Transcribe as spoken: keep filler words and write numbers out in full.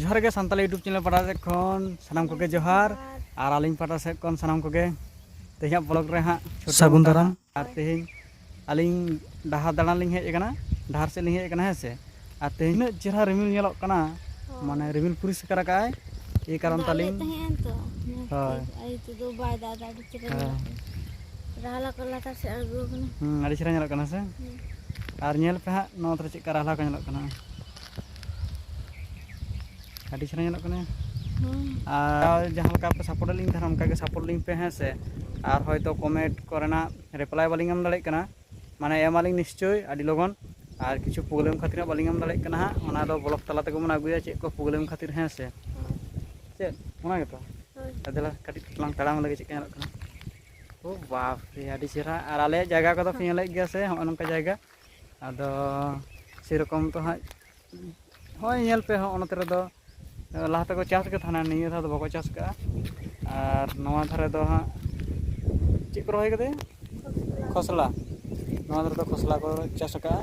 ᱡᱚᱦᱟᱨ ᱜᱮ Santali YouTube channel ᱯᱟᱦᱴᱟ ᱥᱮᱫ ᱠᱷᱚᱱ ᱥᱟᱱᱟᱢ ᱠᱚᱜᱮ ᱡᱚᱦᱟᱨ, ᱟᱨ ᱟᱹᱞᱤᱧ ᱯᱟᱦᱴᱟ ᱥᱮᱫ ᱠᱷᱚᱱ ᱥᱟᱱᱟᱢ ᱠᱚᱜᱮ ᱛᱮᱦᱮᱧᱟᱜ ᱵᱞᱚᱜ ᱨᱮ ᱦᱟᱸᱜ ᱥᱟᱹᱜᱩᱱ ᱫᱟᱨᱟᱢ᱾ ᱟᱨ ᱛᱮᱦᱮᱧ ᱟᱹᱞᱤᱧ ᱰᱟᱦᱟᱨ ᱫᱟᱬᱟᱱ ᱞᱤᱧ ᱦᱮᱡ ᱟᱠᱟᱱᱟ, ᱰᱟᱦᱟᱨ ᱥᱮᱫ ᱞᱤᱧ ᱦᱮᱡ ᱟᱠᱟᱱᱟ, ᱦᱮᱸ ᱥᱮ᱾ ᱟᱨ ᱛᱮᱦᱮᱧ ᱩᱱᱟᱹᱜ ᱪᱮᱦᱨᱟ ᱨᱤᱢᱤᱞ ᱧᱮᱞᱚᱜ ᱠᱟᱱᱟ, ᱦᱳᱭ᱾ ᱢᱟᱱᱮ ᱨᱤᱢᱤᱞ ᱯᱚᱨᱤᱥᱠᱟᱨ ᱟᱠᱟᱫᱼᱟᱭ, ᱮᱭ ᱠᱟᱨᱚᱱ ᱫᱟᱜ ᱞᱮᱫ ᱛᱟᱹᱞᱤᱧ ᱛᱟᱦᱮᱸᱜᱼᱟ ᱛᱚ, ᱦᱳᱭ᱾ ᱟᱭ ᱱᱤᱛᱚᱜ ᱫᱚ ᱵᱟᱭ ᱫᱟᱜ ᱮᱫᱟ, ᱟᱹᱰᱤ ᱪᱮᱦᱨᱟ ᱦᱳᱭ᱾ ᱧᱮᱞᱚᱜ ᱠᱟᱱᱟ᱾ ᱨᱟᱦᱞᱟ ᱠᱚ ᱞᱟᱛᱟᱨ ᱥᱮᱫ ᱟᱬᱜᱚ ᱟᱠᱟᱱᱟ᱾ ᱦᱩᱸ, ᱟᱹᱰᱤ ᱪᱮᱦᱨᱟ ᱧᱮᱞᱚᱜ ᱠᱟᱱᱟ ᱥᱮ? ᱦᱩᱸ᱾ ᱟᱨ ᱧᱮᱞ ᱯᱮ ᱦᱟᱸᱜ, ᱱᱚᱣᱟ ᱫᱷᱟᱨᱮ ᱪᱮᱫ ᱞᱮᱠᱟ ᱨᱟᱦᱞᱟ ᱠᱚ ᱧᱮᱞᱚᱜ ᱠᱟᱱᱟ᱾ ᱟᱹᱰᱤ ᱪᱮᱦᱨᱟ ᱧᱮᱞᱚᱜ ᱠᱟᱱᱟ᱾ ᱦᱩᱸ᱾ ᱟᱨ ᱡᱟᱦᱟᱸ ᱞᱮᱠᱟ ᱯᱮ ᱥᱟᱯᱳᱨᱴ ᱞᱤᱧ ᱛᱟᱦᱮᱱᱟ, ᱚᱱᱠᱟ ᱜᱮ ᱥᱟᱯᱳᱨᱴ ᱞᱤᱧ ᱯᱮ, ᱦᱮᱸ ᱥᱮ᱾ ᱟᱨ ᱦᱚᱭᱛᱳ ᱠᱚᱢᱮᱱᱴ ᱠᱚᱨᱮᱱᱟᱜ ᱨᱤᱯᱞᱟᱭ ᱵᱟᱹᱞᱤᱧ ᱮᱢ ᱫᱟᱲᱮᱭᱟᱜ ᱠᱟᱱᱟ, ᱢᱟᱱᱮ ᱮᱢᱟᱞᱤᱧ ᱱᱤᱥᱪᱳᱭ ᱟᱹᱰᱤ ᱞᱚᱜᱚᱱ᱾ ᱟᱨ ᱠᱤᱪᱷᱩ ᱯᱨᱚᱵᱞᱮᱢ ᱠᱷᱟᱹᱛᱤᱨ ᱦᱟᱸᱜ ᱵᱟᱹᱞᱤᱧ ᱮᱢ ᱫᱟᱲᱮᱭᱟᱜ ᱠᱟᱱᱟ ᱦᱟᱸᱜ, ᱚᱱᱟ ᱫᱚ ᱵᱞᱚᱜ ᱛᱟᱞᱟ ᱛᱮᱜᱮ ᱵᱚᱱ ᱟᱹᱜᱩᱭᱟ, ᱪᱮᱫ ᱠᱚ ᱯᱨᱚᱵᱞᱮᱢ ᱠᱷᱟᱹᱛᱤᱨ, ᱦᱮᱸ ᱥᱮ᱾ ᱪᱮᱫ ᱚᱱᱟ ᱜᱮᱛᱚ? ᱦᱳᱭ᱾ ᱟᱨ ᱫᱮᱞᱟ ᱠᱟᱹᱴᱤᱡ ᱞᱟᱝ ᱛᱟᱲᱟᱢ ᱞᱮᱜᱮ, ᱪᱮᱫ ᱞᱮᱠᱟ ᱧᱮᱞᱚᱜ ᱠᱟᱱᱟ᱾ ᱳ ᱵᱟᱯ ᱨᱮ, ᱟᱹᱰᱤ ᱪᱮᱦᱨᱟ᱾ ᱟᱨ ᱟᱞᱮᱭᱟᱜ ᱡᱟᱭᱜᱟ ᱠᱚᱫᱚ ᱯᱮ ᱧᱮᱞᱮᱫ ᱜᱮᱭᱟ ᱥᱮ, ᱦᱚᱸᱜᱼᱚ ᱱᱚᱝᱠᱟ ᱡᱟᱭᱜᱟ᱾ ᱟᱫᱚ ᱥᱮᱨᱚᱠᱚᱢ ᱛᱚ ᱦᱟᱸᱜ, ᱦᱚᱸᱜᱼᱚᱭ ᱧᱮᱞ ᱯᱮ, ᱦᱚᱸᱜᱼᱚ ᱱᱚᱛᱮ ᱨᱮᱫᱚ ᱞᱟᱦᱟ ᱛᱮᱠᱚ ᱪᱟᱥ ᱜᱮ ᱛᱟᱦᱮᱱᱟ, ᱱᱤᱭᱟᱹ ᱫᱷᱟᱣ ᱫᱚ ᱵᱟᱠᱚ ᱪᱟᱥ ᱠᱟᱜᱼᱟ᱾ ᱟᱨ ᱱᱚᱣᱟ ᱫᱷᱟᱨᱮ ᱫᱚ ᱦᱟᱸᱜ ᱪᱮᱫ ᱠᱚ ᱨᱚᱦᱚᱭ ᱠᱟᱫᱟ? ᱠᱷᱚᱥᱞᱟ᱾ ᱱᱚᱣᱟ ᱫᱷᱟᱨᱮ ᱫᱚ ᱠᱷᱚᱥᱞᱟ ᱠᱚ ᱪᱟᱥ ᱠᱟᱜᱼᱟ᱾